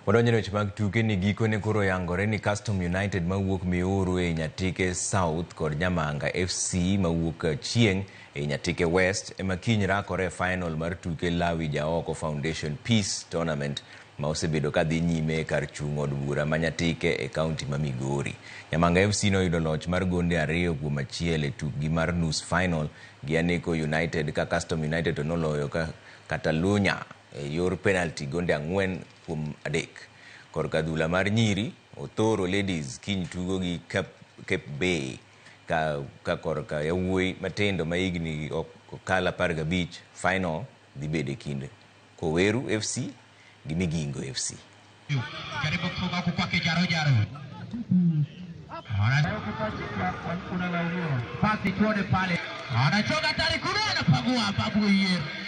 Wadonjo e weche mag tuke ni gikone koro oyangore ni Custom United mawuok Miuru e Nyatike South kod Nyamanga FC mawuok Chieng' e Nyatike West ema kiny rakore e final mar tuke Lawi Jaoko Foundation Peace Tournament ma osebedo ka dhi nyime kar chung' od bura ma Nyatike e kaunti ma Migori. Nyamanga FC noyudo loch mar gonde 2-1 e tukgi mar nus final gi Aneko United ka Custom United to noloyo ka Catalunya e yor penalty gonde 4-3. Korka adhula mar nyiri, Othoro Ladies kiny tugo gi Cape Bay ka korka yawuoyi matindo ma higni ok kal 15 final dhi bedo e kind Koweru FC gi Migingo FC. Jaribu kufunga huku kwake Jaro Jaro. Pasi tuone pale. Anachoka tari kuna anapagua babu yer.